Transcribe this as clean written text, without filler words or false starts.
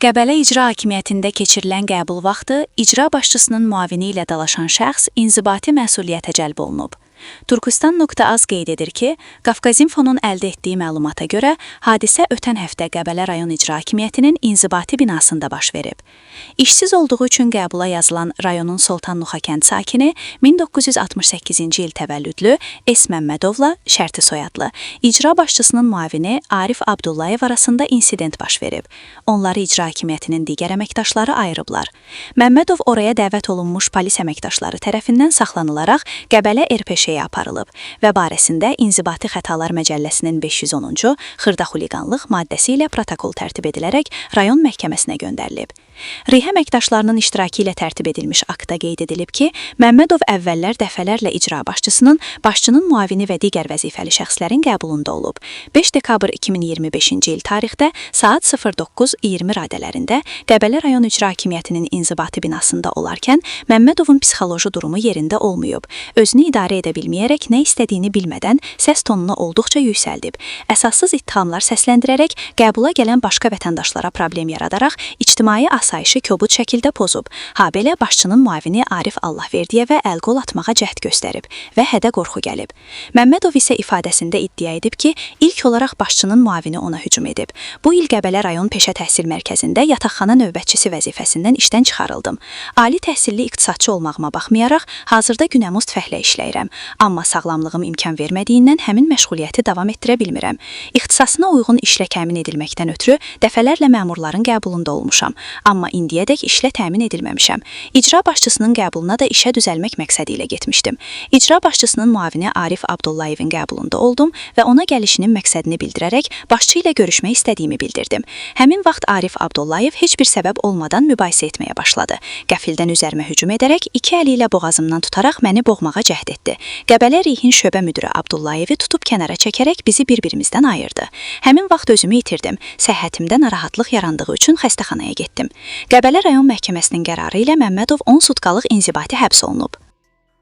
Qəbələ İcra Hakimiyyətində keçirilən qəbul vaxtı icra başçısının müavini ilə dalaşan şəxs inzibati məsuliyyətə cəlb olunub. Turkistan.az qeyd edir ki, Qafqazinfonun əldə etdiyi məlumata görə hadisə ötən həftə Qəbələ rayon İcra Hakimiyyətinin inzibati binasında baş verib. İşsiz olduğu üçün qəbula yazılan rayonun Soltanluxa kənd sakini 1968-ci il təvəllüdlü S. Məmmədovla şərti soyadlı icra başçısının müavini Arif Abdullayev arasında insident baş verib. Onları icra hakimiyyətinin digər əməkdaşları ayırıblar. Məmmədov oraya dəvət olunmuş polis əməkdaşları tərəfindən saxlanılaraq Qəbələ RPŞ-yə aparılıb və barəsində İnzibati Xətalar Məcəlləsinin 510-cu xırda xuliqanlıq maddəsi ilə protokol tərtib edilərək rayon məhkəməsinə göndərilib. RİH əməkdaşlarının iştirakı ilə tərtib edilmiş aktda qeyd edilib ki, Məmmədov əvvəllər dəfələrlə icra başçısının, başçının müavini və digər vəzifəli şəxslərin qəbulunda olub. 5 dekabr 2025-ci il tarixdə saat 09:20 radələrində Qəbələ rayon İcra Hakimiyyətinin inzibati binasında olarkən Məmmədovun psixoloji durumu yerində olmayıb. Özünü idarə edə bilməyərək nə istədiyini bilmədən səs tonunu olduqca yüksəldib. Əsassız ittihamlar səsləndirərək qəbula gələn başqa vətəndaşlara problem yaradaraq ictimai asayişi kobud şəkildə pozub. Habelə başçının müavini Arif Allahverdiyevə əl-qol atmağa cəhd göstərib və hədə qorxu gəlib. Məmmədov isə ifadəsində iddia edib ki, ilk olaraq başçının müavini ona hücum edib. Bu il Qəbələ rayon Peşə Təhsil Mərkəzində yataqxana növbətçisi vəzifəsindən işdən çıxarıldım. Ali təhsilli iqtisadçı olmağıma baxmayaraq, hazırda günəmuzd fəhlə işləyirəm. Amma sağlamlığım imkan vermədiyindən həmin məşğuliyyəti davam etdirə bilmirəm. İxtisasına uyğun işlə təmin edilməkdən ötürü dəfələrlə məmurların qəbulunda olmuşam, amma indiyədək işlə təmin edilməmişəm. İcra başçısının qəbuluna da işə düzəlmək məqsədi ilə getmişdim. İcra başçısının müavini Arif Abdullayevin qəbulunda oldum və ona gəlişinin məqsədini bildirərək başçı ilə görüşmək istədiyimi bildirdim. Həmin vaxt Arif Abdullayev heç bir səbəb olmadan mübahisə etməyə başladı. Qəfildən üzərimə hücum edərək iki əli ilə boğazımdan tutaraq məni boğmağa cəhd etdi. Qəbələ RİH-in şöbə müdiri Abdullayevi tutub kənara çəkərək bizi bir-birimizdən ayırdı. Həmin vaxt özümü itirdim. Səhhətimdə narahatlıq yarandığı üçün xəstəxanaya getdim. Qəbələ rayon məhkəməsinin qərarı ilə Məmmədov 10 sutkalıq inzibati həbs olunub.